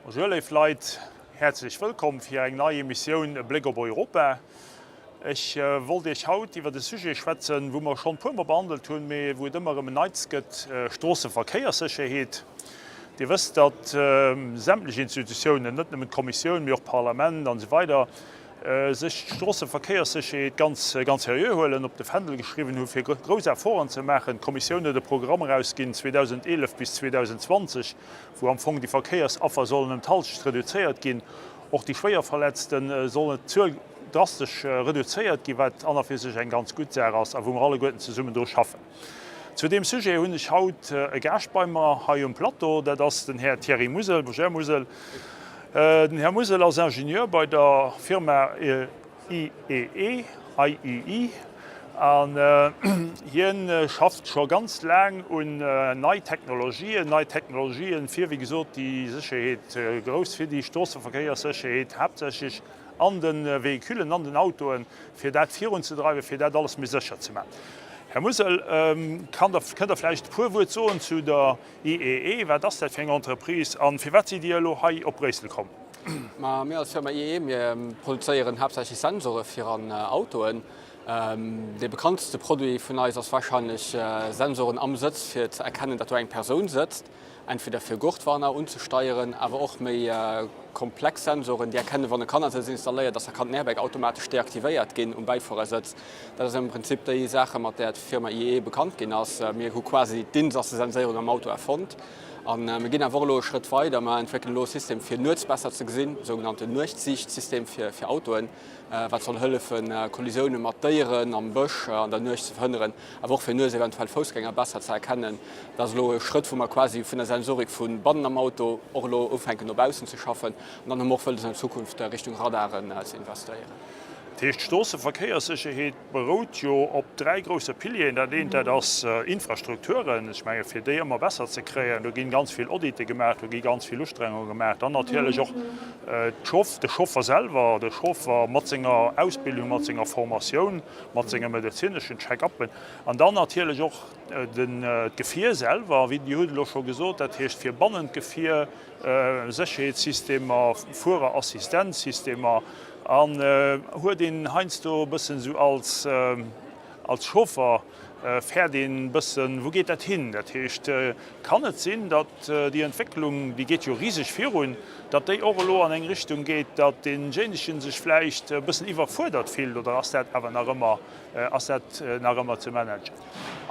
Bonjour léif Leit, häerzlech wëllkomm fir eng nei Emissioun E Bléck op Europa. Ech wollt Iech haut iwwert e Sujet schwätzen, wou mer schonn e puer mol behandelt hunn, mee wou et ëmmer erëm en Neits gëtt, Stroosseverkéierssécherheet. Dir wësst, datt sämtlech Institutiounen, net nëmmen d'Kommissioun, mee och d'Parlament an esou weider, sech d'Stroosseverkéierssécherheet ganz, ganz seriö huelen, op de Fändel geschriwwen hu fir grouss Efforten ze maachen. D'Kommissioun huet e Programm erausginn 2011 bis 2020, wou am Fong déi Verkéiersaffer sollen ëm d'Halschent reduzéiert ginn, och déi Schwéierverletzte sollen d'Zuel drastesch reduzéiert ginn, wat an a fir sech eng ganz gutt Saach ass a wou mer alleguerten zesummen dru schaffen. Zu deem Sujet hunn ech haut e Gaascht bei mer hei um Plateau, dat ass den Här Thierry Musel. Bonjour, Här Musel. Den Här Musel ass Ingenieur bei der Firma IEE, IEE, an hien schafft scho ganz laang un nei Technologien, nei Technologien fir, wéi gesot, déi Sécherheet grouss, fir déi Stroosseverkéierssécherheet haaptsächlech an de Véhiculen, an den Autoen, fir dat virunzedreiwen, fir dat alles méi sécher ze maachen. Här Musel, kann Der, kënnt Der vläicht e puer Wuert soen zu der IEE? Wat ass dat fir eng Entreprise a firwat sidd Dir elo hei op Bréissel komm? Ma mir als Firma IEE, mir produzéieren haaptsächlech Sensore fir an Autoen. Dee bekanntste Produit vun eis ass warscheinlech Sensoren am Sëtz fir ze erkennen, datt do eng Persoun sëtzt, entweder fir Gurtwarner unzesteieren, awer och méi komplex Sensoren, déi erkennen, wann e Kannersëtz installéiert ass, da kann den Airbag automatesch deaktivéiert ginn um Bäifuerersëtz. Dat ass am Prinzip déi Saache mat där d'Firma IEE bekannt ginn ass. Mir hu quasi d'Insassesenséierung am Auto erfonnt. A mir ginn awer och elo e Schrëtt weider, mer entwéckelen elo e System fir nuets besser ze gesinn, e sougenannten Nuechtsiichtsystem fir Autoen, wat soll hëllefen, Kollisioune mat Déieren am Bësch an der Nuecht ze verhënneren, awer och fir nuets eventuell Foussgänger besser ze erkennen. Dat ass elo e Schrëtt, wou mer quasi vun der Sensorik vu bannen am Auto och elo ufänken no baussen ze schaffen. An dann hu mer och wëlles an Zukunft Richtung Radaren ze investéieren. Dat heescht, d'Stroosseverkéierssécherheet berout jo op 3 grousse Pilieren. Dat eent, dat ass Infrastrukturen, ech menge fir déi ëmmer besser ze kréien. Do ginn ganz vill Audite gemaach, do gi ganz vill Ustrengunge gemaach. Dann natierlech och d'Chauffer, de Chauffer selwer, de Chauffer mat senger Ausbildung, mat senger Formatioun, mat senge medezineschen Check-uppen. An dann natierlech och d'Gefier selwer, wéi Dir hutt elo scho gesot, dat heescht fir bannent d'Gefier Sécherheetssystemer, Fuererassistenzsystemer. An huet een heiansdo e bëssen esou als, als Chauffer fäert een e bëssen, wou geet dat hin? Dat heescht, kann et sinn, datt déi Entwécklung, déi geet jo riseg virun, datt déi och elo an eng Richtung geet, datt deenjéinegen sech vläicht e bëssen iwwerfuerdert fillt, oder ass dat awer nach ëmmer, ass dat nach ëmmer ze managen?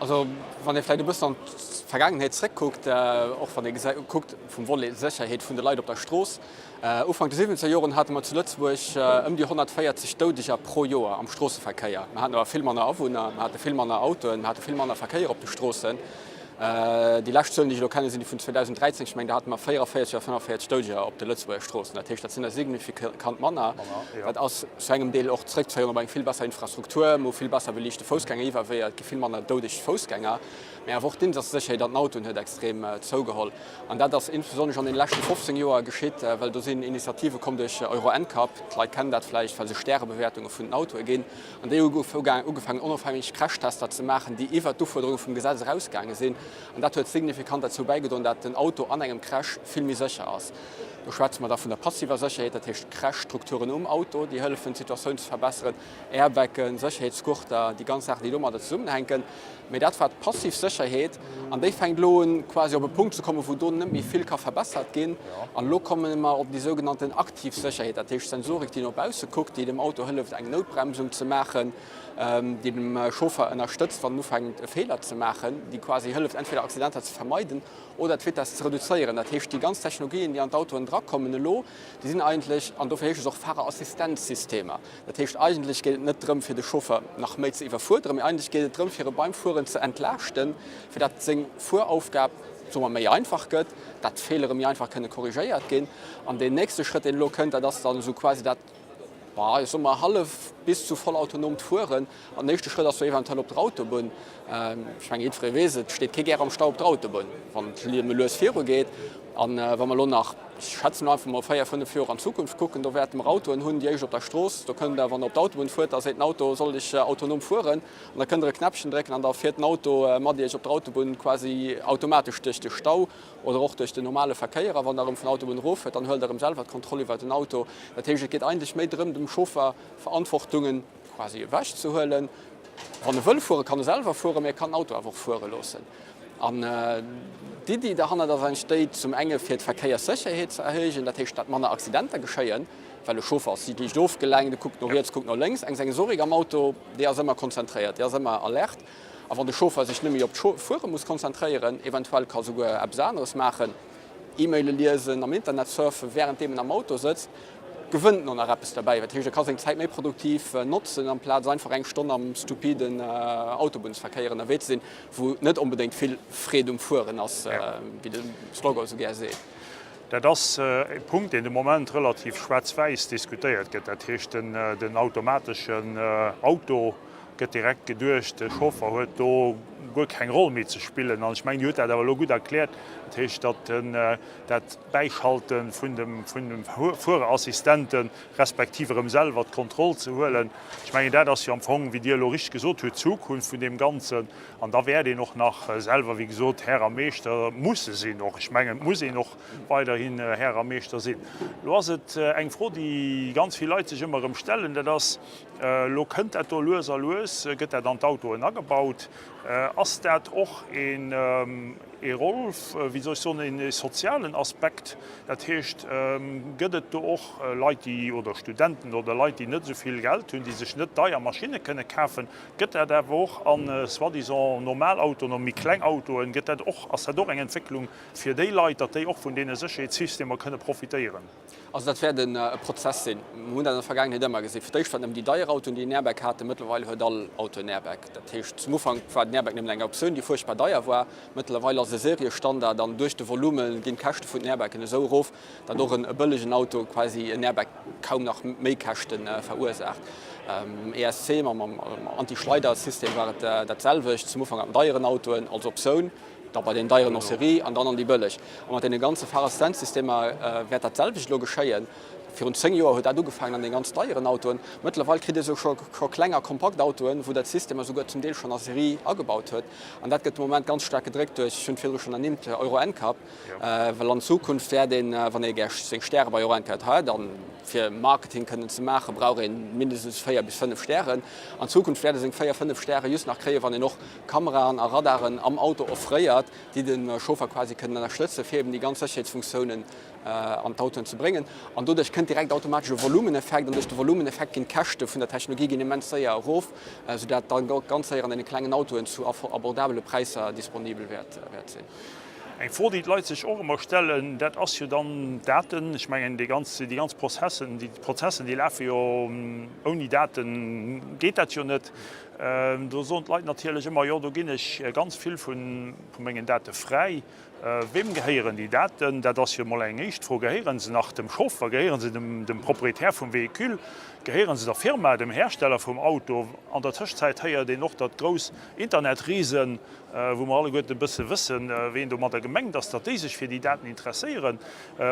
Also wann ee vläicht e bëssen an d'Vergaangenheet zréckkuckt, och wann ee kuckt vum Volet Sécherheet vun de Leit op der Strooss, Ufank de siwwenzeger Joren hate mer zu Lëtzebuerg ëm déi 140 Doudeger pro Joer am Stroosseverkéier. Mer haten awer vill manner Awunner, mer hate vill manner Autoen, mer hate vill manner Verkéier op de Stroossen. Déi lescht Zuelen, déi ech elo kennen, sinn déi vun 2013. Ech mengen, do hate mer 44 oder 45 Doudeger op de Lëtzebuerger Stroossen. Dat heescht, dat sinn der signifikant manner. Dat ass zu engem Deel och zréckzeféieren op eng vill besser Infrastruktur. Mer hu vill besser beliichte Foussgängeriwwerweeër, et gi vill manner doudeg Foussgänger. Mä awer och d'Insassesécherheet an den Autoen huet extrem zougeholl. An dat ass insbesonnesch an deene leschte 15 Joer geschitt, well do sinn Initiative komm duerch Euro NCAP, d'Leit kennen dat vläicht, well se Stärebewäertunge vun den Autoe ginn, an déi hu ugefaangen onofhängeg Crashtester ze maachen, déi iwwert d'Ufuerderunge vum Gesetz erausgaange sinn. An dat huet signifikant derzou bäigedroen, dat den Auto an engem Crash vill méi sécher ass. Do schwätze mer da vun der passiver Sécherheet, dat heescht Crashstrukturen um Auto, déi hëllefen d'Situatioun ze verbesseren, Airbagen, Sécherheetsgurter, déi ganz Saachen, déi domadder zesummenhänken. Mee dat war d'passiv Sécherheet an déi fänkt elo un, quasi op e Punkt ze kommen, wou do net méi vill ka verbessert ginn. An elo komme mer op déi sougenannten aktiv Sécherheet, dat heescht Sensorik, déi no bausse kuckt, déi dem Auto hëlleft, eng Noutbremsung ze maachen, déi dem Chauffer ënnerstëtzt, wann en ufänkt, e Feeler ze maachen, déi quasi hëlleft, entweder Accidenter ze vermeiden oder d'Vitess ze reduzéieren. Dat heescht, déi ganz Technologien, déi an d'Autoen drakommen elo, déi sinn eigentlech, an dofir heescht es och Fahrerassistenzsystemer, Dat heescht, eigentlech geet et net drëm, fir de Chauffer nach méi ze iwwerfuerderen, mee eigentlech geet et drëm, fir e beim Fueren ze entlaaschten, fir dat seng Fueraufgab, soe mer, méi einfach gëtt, dat d'Feelere méi einfach kënne korrigéiert ginn. An deen nächste Schrëtt, deen elo kënnt, dat ass dann esou quasi dat, bah, ech soe mer, hallef bis zu voll autonoomt Fueren. An den éischte Schrëtt ass do eventuell op der Autobunn. Ech mengen, jiddweree weess, et steet kee gär am Stau op der Autobunn, wann et lues virugeet. A wa mer elo nach. Ech schätzen elo einfach mol 4, 5 Joer an d'Zukunft kucken, do wäerte mer Autoen hunn, déi éischt op der Strooss, do kënnt Der, wann Der op d'Autobunn fuert, da seet den Auto, soll ech autonom fueren? An da kënnt Der e Knäppchen drécken an da fiert den Auto mat Iech op der Autobunn quasi automatesch duerch de Stau oder och duerch den normale Verkéier. A wann Der erëm vun der Autobunn eroffuert, dann huelt Der erëm selwer d'Kontroll iwwer den Auto. Dat heescht, et geet eigentlech méi drëm, dem Chauffer Verantwortungen quasi ewechzehuelen. Wann e wëll fueren, kann e selwer fueren, mee e kann den Auto awer och fuere loossen. An d'Iddi derhannert ass eigentlech déi, zum enge fir d'Verkéierssécherheet ze erhéijen, dat heescht, datt manner Accidenter geschéien, well e Chauffer ass liicht ofgelenkt, e kuckt no riets, kuckt no lénks. Eng Sensorik am Auto, déi ass ëmmer konzentréiert, déi ass ëmmer alert. A wann de Chauffer sech net méi op d'Fuere muss konzentréieren, eventuell ka souguer eppes aneres maachen, E-Maile liesen, am Internet surfen, wärenddeem en am Auto sëtzt, gewënnt en och nach eppes derbäi. Dat heescht, e ka seng Zäit méi produktiv notzen, amplaz einfach eng Stonn am stupiden Autobunnsverkéier ënnerwee ze sinn, wou net onbedéngt vill Freed um Fueren ass, wéi de Slogan esou gär seet. Dat ass e Punkt, deen de Moment relativ schwaarz-wäiss diskutéiert gëtt. Dat heescht, den automateschen Auto gëtt direkt geduecht, de Chauffer huet do guer keng Roll méi ze spillen. An ech mengen, Dir hutt dat awer elo gutt erkläert. Dat heescht, datt dat Bäischalte vun dem Fuererassistente respektiv erëm selwer d'Kontroll ze huelen, ech mengen, dat ass jo am Fong, wéi Dir elo richteg gesot hutt, d'Zukunft vun deem Ganzen. An da wäert een och nach selwer, wéi gesot, Här a Meeschter musse sinn och. Ech mengen, et muss een och weiderhin Här a Meeschter sinn. Elo ass et eng Fro, déi ganz vill Leit sech ëmmer erëm stellen, dat ass, Elo kënnt dat do lues a lues, gëtt dat an d'Autoen agebaut. Ass dat och een ee Roll, wéi soll ech soen, een sozialen Aspekt? Dat heescht, gëtt et do och Leit, déi, oder Studenten oder Leit, déi net esou vill Geld hunn, déi sech net deier Maschinne kënne kafen, gëtt dat awer och a soi-disant normal Autoen oder méi kleng Autoen, gëtt dat och, ass dat och eng Entwécklung fir déi Leit, datt déi och vun deene Sécherheetssystemer kënne profitéieren? Also dat wäert e Prozess sinn. Mir hunn dat an der Vergaangenheet ëmmer gesinn. Fir d'éischt waren et nëmmen déi deier Autoen, déi en Airbag haten. Mëttlerweil huet all Auto en Airbag. Dat heescht, zum Ufank war den Airbag nëmmen eng Optioun, déi fuerchtbar deier war. Mëttlerweil ass e Seriestandard an duerch de Volume ginn d'Käschte vun den Airbagen esou erof, datt och e bëllegen Auto quasi en Airbag kaum nach Méikäschte verursaacht. ESC, mam Anti-Schleider-System war et dat selwecht. Zum Ufank an den deieren Autoen als Optioun. da bei den deieren en série an dann an déi bëlleg. A mat deene ganze Fahrassistenzsystemer wäert dat selwecht elo geschéien. Virun 10 Joer huet dat ugefaangen an de ganz deieren Autoen. Mëttlerweil kritt Dir esou scho kleng a kompakt Autoen, wou dat System esouguer zum Deel schonn a Serie agebaut huet. An dat gëtt de Moment ganz staark gedréckt duerch, ech hunn et virdru schonn ernimmt, Euro NCAP. Well an Zukunft wäert een, wann ee gär seng Stäre bei Euro NCAP huet, a fir Marketing kënnen ze maachen, brauch ee mindestens 4 bis 5 Stären. An Zukunft wäert e seng 4, 5 Stäre just nach kréien, wann een och Kameraen a Radaren am Auto offréiert, déi de Chauffer quasi kënnen ënnerstëtzen, fir eben déi ganz Sécherheetsfunktiounen an d'Autoen ze bréngen. An doduerch kënnt direkt automatesch e Volumeneffekt an duerch de Volumeneffekt ginn d'Käschte vun der Technologie ginn immens séier erof, soudatt dann ganz séier an deene klengen Autoen zu abordabele Präisser disponibel wäert sinn. Eng Fro, déi d'Leit sech och ëmmer stellen, dat ass jo dann d'Daten. Ech mengen, déi ganz, déi ganz Prozessen, déi Prozessen, déi lafe jo, ouni Daten geet dat jo net. Do soen d'Leit natierlech ëmmer, jo do ginn ech ganz vill vu mengen Date fräi. Weem gehéieren déi Daten? Dat ass jo emol eng éischt Fro. Gehéiere se nach dem Chauffer? Gehéiere se dem Proprietär vum Véhicule? Gehéiere se der Firma, dem Hersteller vum Auto? An der Tëschenzäit héiert een och, datt grouss Internetrisen, wou mer alleguerten e bësse wëssen, ween domadder gemengt ass, datt déi sech fir déi Daten interesséieren.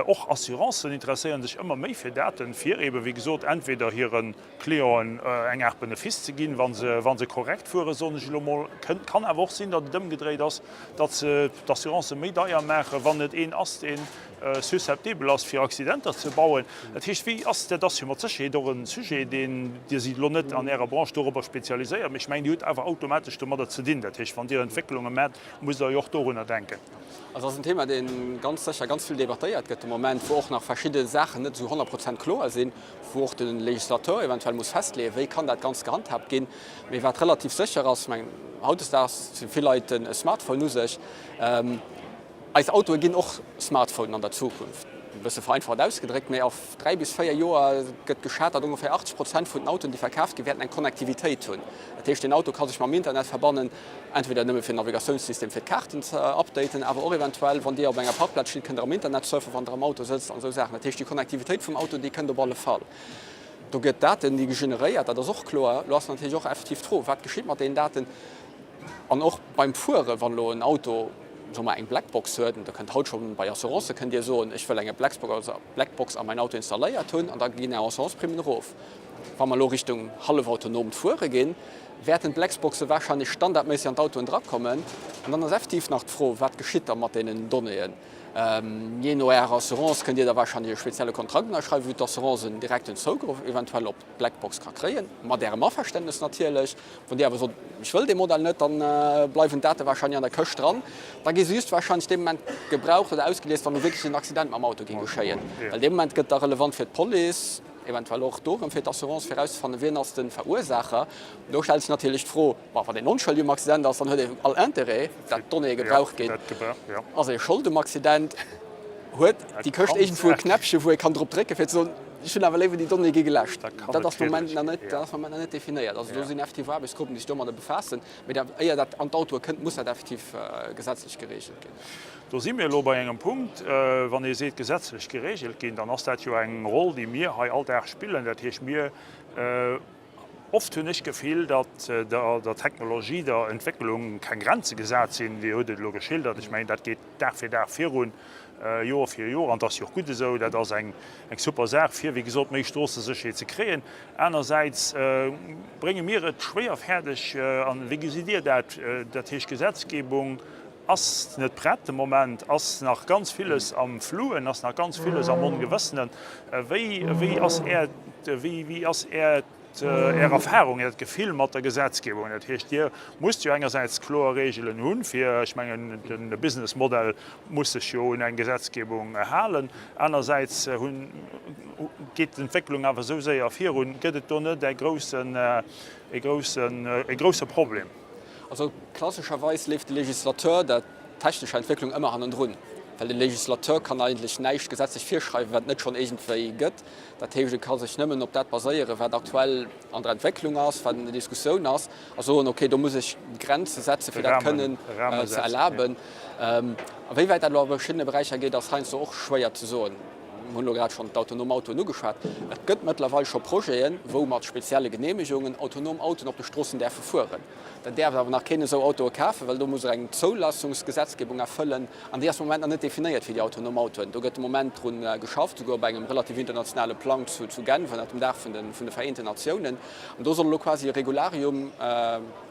Och Assurancen interesséiere sech ëmmer méi fir Daten, fir eebe wéi gesot entweder hire Clienten eng Aart Benefice ze ginn, wa se, wa se korrekt fueren, soen ech elo mol. Kënnt, kann awer och sinn, datt et ëmgedréit ass, datt se d'Assurancë méi deier maachen, wann et een ass, dee susceptibel ass, fir Accidenter ze bauen. Dat heescht, wéi ass, dat ass jo mat Sécherheet och e Sujet, deen, Dir sidd elo net an Ärer Branche dorobber spezialiséiert, mee ech mengen, Dir hutt awer automatesch domadder ze dinn. Dat heescht, wann Dir Entwécklunge maacht, musst Der jo och dorunner denken. Also ass en Thema, dee ganz sécher ganz vill debattéiert gëtt de Moment, wou och nach verschidde Saachen net esou 100 Prozent kloer sinn. wou och de Législateur eventuell muss festleeën, wéi kann dat Ganzt gehandhaabt ginn. Mee wat relativ sécher ass, ech mengen, hautdesdaags hu vill Leit e Smartphone u sech, eis Autoe ginn och Smartphonen an der Zukunft, e bësse vereinfacht ausgedréckt, mee a dräi bis véier Joer gëtt geschat, datt ongeféier 80 Prozent vun den Autoen, déi verkaaft ginn, wäerten eng Connectivitéit hunn. Dat heescht, den Auto ka sech mam Internet verbannen, entweder nëmme fir den Navigatiounssystem, fir d'Kaarten ze updaten, awer och eventuell, wann Dir op enger Parkplaz stitt, kënnt Der am Internet surfen, wann Der am Auto sëtzt an esou Saachen. Dat heescht, déi Connectivitéit vum Auto, déi kënnt op alle Fall. Do gëtt Daten, déi generéiert, dat ass och kloer. Elo ass natierlech och effektiv d'Fro, Wat geschitt mat deenen Daten? An och beim Fueren, wann elo en Auto. soe mer, eng Blackbox huet, an Der kënnt haut scho bei Assurancë kënnt Dir soen, ech wëll eng Blackbox a mäin Auto installéiert hunn, an da ginn Är Assuranceprimen erof. Wa mer elo Richtung hallefautonomt Fuere ginn, wäerten d'Blackboxe warscheinlech standardméisseg an d'Autoen drakommen. An dann ass effektiv nach d'Fro, Wat geschitt da mat deenen Donnéeën? Jee no Ärer Assurance kënnt Dir da warscheinlech e spezielle Kontrakt ënnerschreiwen, wou d'Assurance en direkten Zougrëff eventuell op d'Blackbox ka kréien, mat Ärem Averständnes natierlech. Wann Dir awer sot, Ech wëll dee Modell net, da bleiwen d'Date warscheinlech an der Këscht dran. Da gi se just warscheinlech dee Moment gebraucht oder ausgelies, wann elo wierklech en Accident mam Auto géing geschéien. Well dee Moment gëtt da relevant fir d'Police, eventuell och do erëm fir d'Assurance, fir erauszefannen, wien ass de Verursaacher. Do stellt sech natierlech d'Fro, Bon, wann een onschëlleg um Accident ass, dann huet ee all Interêt, dat d'Donnéeë gebraucht ginn. Ass ee Schold um Accident, huet déi Këscht iergendwou e Knäppche wou ee kann drop drécken, fir ze soen, ech hunn awer léiwer déi Donnéeë gi geläscht. Dat ass de Moment nach net, dat ass de Moment nach net definéiert. Also do sinn effektiv Aarbechtsgruppen, déi sech domadder befaassen. Mee dat, éier dat an d'Autoe kënnt, muss dat effektiv gesetzlech gereegelt ginn. Do si mir elo bei engem Punkt, wann ee seet gesetzlech gereegelt ginn, dann ass dat jo eng Roll, déi mir hei all Dag spillen. Dat heescht, mir Oft hunn ech d'Gefill, datt der Technologie, der Entwécklung keng Grenze gesat sinn. Dir hutt et elo geschildert. Ech mengen, dat geet Dag fir Dag virun, Joer fir Joer. An et ass jo och gutt esou. Dat ass eng super Saach, fir, wéi gesot, méi Stroossesécherheet ze kréien. Anersäits brénge mir et schwéier fäerdeg, an wéi gesitt Dir dat, dat heescht d'Gesetzgebung ass net prett de Moment, ass nach ganz villes am Fluen, ass nach ganz villes am Ongewëssenen. Wéi, wéi ass Är, wéi, wéi ass Är, Är Erfahrung, Äert Gefill mat der Gesetzgebung? Dat heescht, Dir musst jo engersäits kloer Regeln hunn, fir, ech mengen, de Businessmodell muss sech jo un eng Gesetzgebung halen. Anersäits hunn, geet d'Entwécklung awer esou séier virun. Gëtt et do net e groussen, e groussen, e grousse Problem? Also klassescherweis leeft de Législateur der technescher Entwécklung ëmmer hannendrun, well de Législateur kann eigentlech näischt gesetzlech virschreiwen, wat net schonn iergendwéi gëtt. Dat heescht, e ka sech nëmmen op dat baséieren, wat aktuell an der Entwécklung ass, wat an der Diskussioun ass, a soen, okay, do muss ech Grenze setzen, fir dat kënnen ze erlaben. A wéi wäit dat elo a verschiddene Beräicher geet, ass heiansdo och schwéier ze soen. Mir hunn elo grad schonn d'autonom Autoen ugeschwat. Et gëtt mëttlerweil scho Projeten, wou mat spezielle Geneemegungen autonom Autoen op de Stroossen däerfe fueren. Dat däerf awer nach keen esou Autoe kafen, well do muss er eng Zoulassungsgesetzgebung erfëllen an déi ass am Moment nach net definéiert fir déi autonom Autoen. Do gëtt de Moment drun geschafft, souguer op engem relativ internationale Plang zu Genf ënnert dem Daach vun de Vereenten Natiounen. An do soll elo quasi e Regularium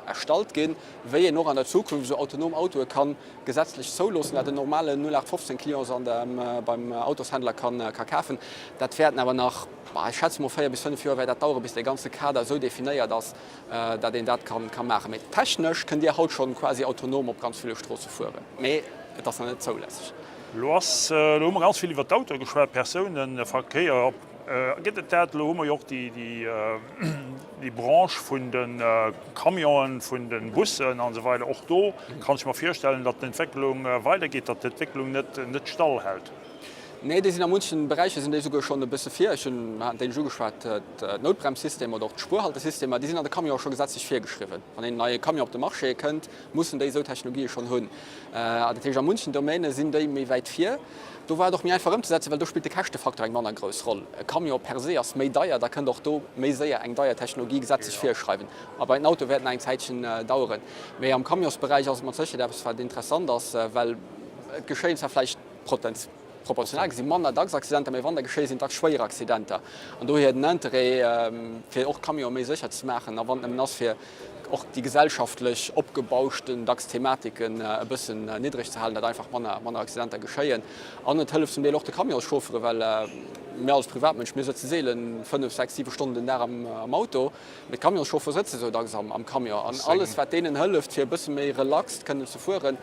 erstallt ginn, wéi een och an der Zukunft esou autonom Autoe kann gesetzlech zouloossen, dat en normalen 0815 Client se an der, beim Autoshändler kann, ka kafen. Dat wäerten awer nach, ech schätze mol 4 bis 5 Joer wäert dat daueren, bis dee ganze Kader esou definéiert ass, dat een dat kann, ka maachen. Mee technesch kënnt Dir haut schonn quasi autonom op ganz ville Stroosse fueren, mee et ass nach net zoulässeg. Elo ass, elo hu mer ganz vill iwwert d'Autoe geschwat, Persounenverkéier. Gëtt et dat? Elo hu mer jo och déi Branche vun de Camionen, vun de Bussen an esou weider. Och do kann ech mer virstellen, datt d'Entwécklung weidergeet, datt d'Entwécklung net stall hält. Nee, déi sinn a munchen Beräicher sinn déi souguer schonn e bësse vir. Ech hunn, mir haten d'éinescht ugeschwat, d'Noutbremssystemer oder och d'Spuerhaltesystemer, déi sinn an de Camionen scho gesetzlech virgeschriwwen. Wann een neie Camion op de Marché kënnt, mussen déi esou Technologië schonn hunn. Dat heescht, a munchen Domäne sinn déi méi wäit vir. Do war et och méi einfach ëmzesetzen, well do spillt de Käschtefaktor eng manner grouss Roll. E Camion per se ass méi deier, da kënnt och do méi séier eng deier Technologie gesetzlech virschreiwen. A bei den Autoe wäert nach eng Zäitchen daueren. Mee am Camionsberäich ass et mat Sécherheet eppes, wat interessant ass, well et geschéien zwar vläicht proportional gesi manner dacks Accidenter, mee wann der geschéien, sinn et dacks schwéier Accidenter. An dohier den Interêt, fir och d'Camionë méi sécher ze maachen, a wann et nëmmen ass, fir och déi gesellschaftlech opgebauschten dacks Thematiken e bëssen niddreg ze halen, datt einfach manner manner Accidenter geschéien. An et hëlleft zum Deel och de Camionschauffere, well mir als Privatmënsch, mir sëtze seelen 5, 6, 7 Stonnen den Dag am am Auto, mee d'Camionschauffer sëtze sou dacks am am Camion. An alles wat deenen hëlleft fir e bësse méi relaxt kënnen ze fueren,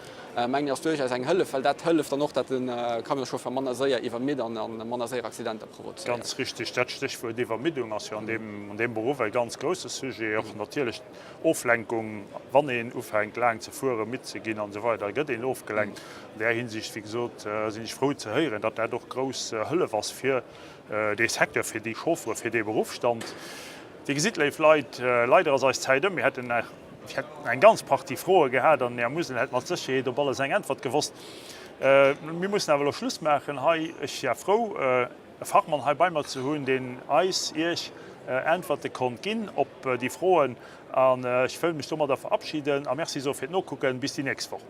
mengen ech ass duerchaus eng Hëllef, well dat hëlleft dann och, datt de Camionschauffer manner séier iwwermidd an manner séier Accidenter provozéiert. Ganz richtig, dat Stéchwuert Iwwermiddung ass jo an deem, an deem Beruff e ganz grouse Sujet. Och natierlech d'Oflenkung, wann een ufänkt laang ze fueren, midd ze ginn an esou weider, gëtt een ofgelenkt. An där Hinsicht, wéi gesot, sinn ech frou ze héieren, datt dat och grouss Hëllef ass fir dee Secteur, fir déi Chauffere, fir dee Beruffsstand. Dir gesitt, léif Leit, leider ass eis Zäit ëm. Mir hätten nach eng ganz Partie Froe gehat an den Här Musel hätt mat Sécherheet op alles eng Äntwert gewosst. Mir mussen awer elo Schluss maachen hei. Ech war frou, e Fachmann hei bei mer ze hunn, deen eis, Iech Äntwerte konnt ginn op déi Froen. An ech wëll mech domadder verabschieden a Merci soe fir d'Nokucken. Bis déi nächst Woch.